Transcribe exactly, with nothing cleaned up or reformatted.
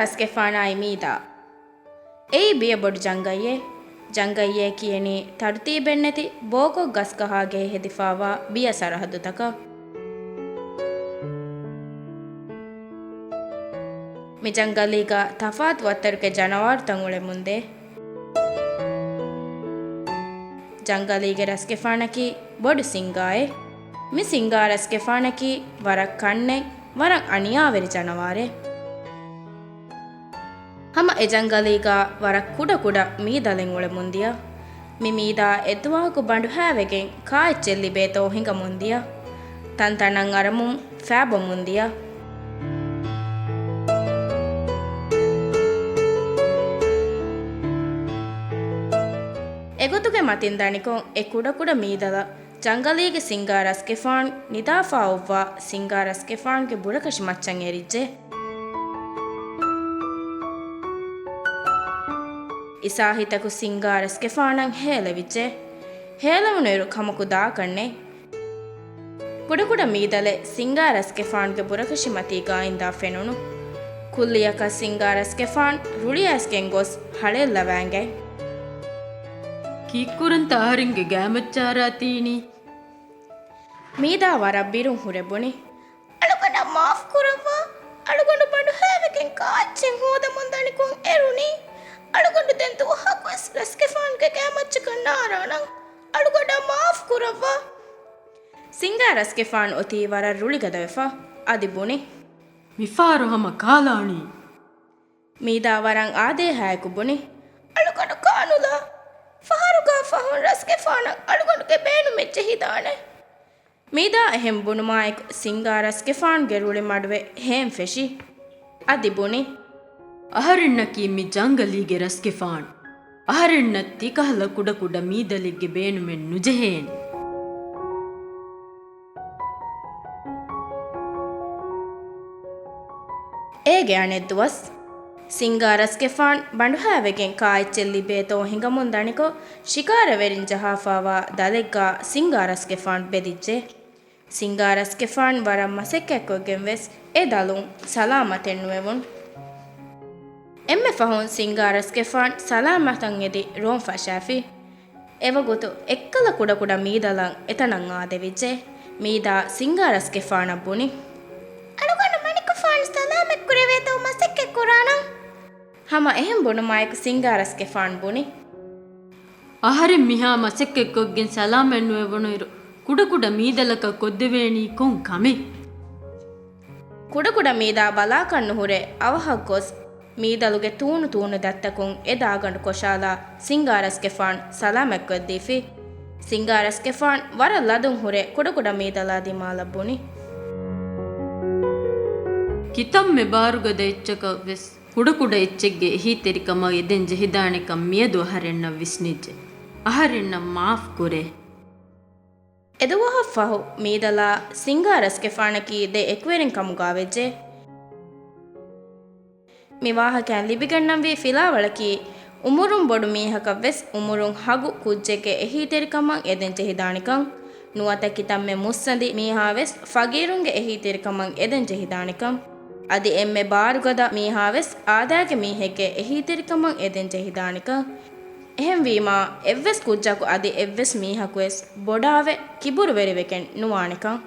ރަސްގެފާނާއި މީދާ. އެއީ ބިޔަ ބޮޑު ޖަންގައްޔެއް. ޖަންގައްޔޭ ކިޔެނީ ތަރުތީބެއްނެތި ބޯކޮށް ގަސްގަހާގެހި ހެދިފާވާ ބިޔަ ސަރަހައްދުތަކަށް. މި ޖަންގަލީގަ ތަފާތު ވައްތަރުގެ ޖަނަވާރުތައް އުޅެމުންދޭ. ޖަންގަލީގެ ރަސްގެފާނަކީ ބޮޑު ސިންގާއެއް. މި ސިންގާ ރަސްގެފާނަކީ ވަރަށް ކަންނެއް، ވަރަށް އަނިޔާވެރި ޖަނަވާރެއް. ހަމަ އެ ޖަންގަލީގަ ވަރަށް ކުޑަކުޑަ މީދަލެއް އުޅެމުންދިޔަ. މި މީދާ އެއްދުވަހަކު ބަނޑުހައިވެގެން ކާއެއްޗެއް ލިބޭތޯ ހިނގަމުންދިޔަ. ތަންތަނަށް އަރަމުން ފައިބޮމުންދިޔަ. އެގޮތުގެ މަތިން ދަނިކޮށް އެ ކުޑަކުޑަ މީދަލަށް ޖަންގަލީގެ ސިންގާ ރަސްގެފާން ނިދާފާ އޮއްވާ ސިންގާ ރަސްގެފާންގެ ބުރަކަށި މައްޗަށް އެރިއްޖެ. އިސާހިތަކު ސިންގާ ރަސްގެފާނަށް ހޭލެވިއްޖެ. ހޭލެވުނުއިރު ކަމަކު ދާކަށްނެތް. ކުޑަކުޑަ މީދަލެއް ސިންގާ ރަސްގެފާންގެ ބުރަކަށި މަތީގާ އިންދާ ފެނުނު. ކުއްލިއަކަށް ސިންގާ ރަސްގެފާން ރުޅިއައިސްގެން ގޮސް ހަޅޭއްލަވާނގެ. ކީއްކުރަންތަ އަހަރެންގެ ގާމައްޗަށް އަރާތީނީ؟ މީދާ ވަރަށް ބިރުން ހުރެ ބުނި. އަޅުގަނޑަށް މާފް ކުރައްވާ. އަޅުގަނޑު ބަނޑުހައިވެގެން ކާއެއްޗެއް ހޯދަމުން ދަނިކޮށް އެރުނީ. އަޅުގަނޑު ދެން ދުވަހަކުވެސް ރަސްގެފާންގެ ގާމައްޗަކަށް ނާރާނަން. އަޅުގަނޑަށް މާފް ކުރައްވާ. ސިންގާ ރަސްގެފާން އޮތީ ވަރަށް ރުޅިގަދަވެފަ. އަދި ބުނި. މިފަހަރު ހަމަ ކާލާނީ. މީދާ ވަރަށް އާދޭހާއެކު ބުނި. އަޅުގަނޑު ކާނުލާ. ފަހަރުގާ ފަހުން ރަސްގެފާނަށް އަޅުގަނޑުގެ ބޭނުމެއް ޖެހިދާނެ. މީދާ އެހެން ބުނުމާއެކު ސިންގާ ރަސްގެފާންގެ ރުޅި މަޑުވެ ހޭން ފެށި. އަދި ބުނި. އަހަރެންނަކީ މި ޖަންގަލީގެ ރަސްގެފާން. އަހަރެންނަށް ތިކަހަލަ ކުޑަކުޑަ މީދަލެއްގެ ބޭނުމެއް ނުޖެހޭނެ. އޭގެ އަނެއްދުވަސް ސިންގާ ރަސްގެފާން ބަނޑުހައިވެގެން ކާއެއްޗެއް ލިބޭތޯ ހިނގަމުން ދަނިކޮށް، ޝިކާރަވެރިން ޖަހާފާވާ ދަލެއްގާ ސިންގާ ރަސްގެފާން ބެދިއްޖެ. ސިންގާ ރަސްގެފާން ވަރަށް މަސައްކަތްކޮށްގެން ވެސް އެ ދަލުން ސަލާމަތެއް ނުވެވުނު. އެންމެ ފަހުން ސިންގާ ރަސްގެފާން ސަލާމަތަށް އެދި ރޯން ފަށާފި. އެވަގުތު އެއްކަލަ ކުޑަކުޑަ މީދަލަށް އެތަނަށް އާދެވިއްޖެ. މީދާ ސިންގާ ރަސްގެފާނަށް ބުނި. އަޅުގަނޑު މަނިކުފާނު ސަލާމަތްކުރެވޭތޯ މަސައްކަތްކުރާނަން. ހަމަ އެހެން ބުނުމާއެކު ސިންގާ ރަސްގެފާން ބުނި. އަހަރެން މިހާ މަސައްކަތްކޮށްގެން ސަލާމަތްނުވެވުނުއިރު، ކުޑަކުޑަ މީދަލަކަށް ކޮށްދެވޭނީ ކޮން ކަމެއް؟ ކުޑަކުޑަ މީދާ ބަލާކަށް ނުހުރެ އަވަހަށް ގޮސް، މީދަލުގެ ތޫނު ތޫނު ދައްތަކުން އެ ދާގަނޑު ކޮށާލާ ސިންގާ ރަސްގެފާން ސަލާމަތްކޮށްދީފި. ސިންގާ ރަސްގެފާން ވަރަށް ލަދުން ހުރެ ކުޑަކުޑަ މީދަލާ ދިމާލަށް ބުނި. ކިތަންމެ ބާރުގަދަ އެއްޗަކަށް ވެސް ކުޑަކުޑަ އެއްޗެއްގެ އެހީތެރިކަމަށް އެދެން ޖެހިދާނެކަން މިއަދު އަހަރެންނަށް ވިސްނިއްޖެ. އަހަރެންނަށް މާފް ކުރޭ. އެދުވަހަށްފަހު މީދަލާ ސިންގާ ރަސްގެފާނަކީ ދެ އެކުވެރިން ކަމުގާ ވެއްޖެ. މި ވާހަކައިން ލިބިގަންނަންވީ ފިލާވަޅަކީ، އުމުރުން ބޮޑު މީހަކަށްވެސް އުމުރުން ހަގު ކުއްޖެއްގެ އެހީތެރިކަމަށް އެދެން ޖެހިދާނެކަން، ނުވަތަ ކިތަންމެ މުއްސަނދި މީހާވެސް ފަގީރުންގެ އެހީތެރިކަމަށް އެދެން ޖެހިދާނެކަން، އަދި އެންމެ ބާރުގަދަ މީހާވެސް އާދައިގެ މީހެއްގެ އެހީތެރިކަމަށް އެދެން ޖެހިދާނެކަން. އެހެންވީމާ، އެއްވެސް ކުއްޖަކު އަދި އެއްވެސް މީހަކުވެސް ބޮޑާވެ، ކިބުރުވެރިވެގެން ނުވާނެކަން.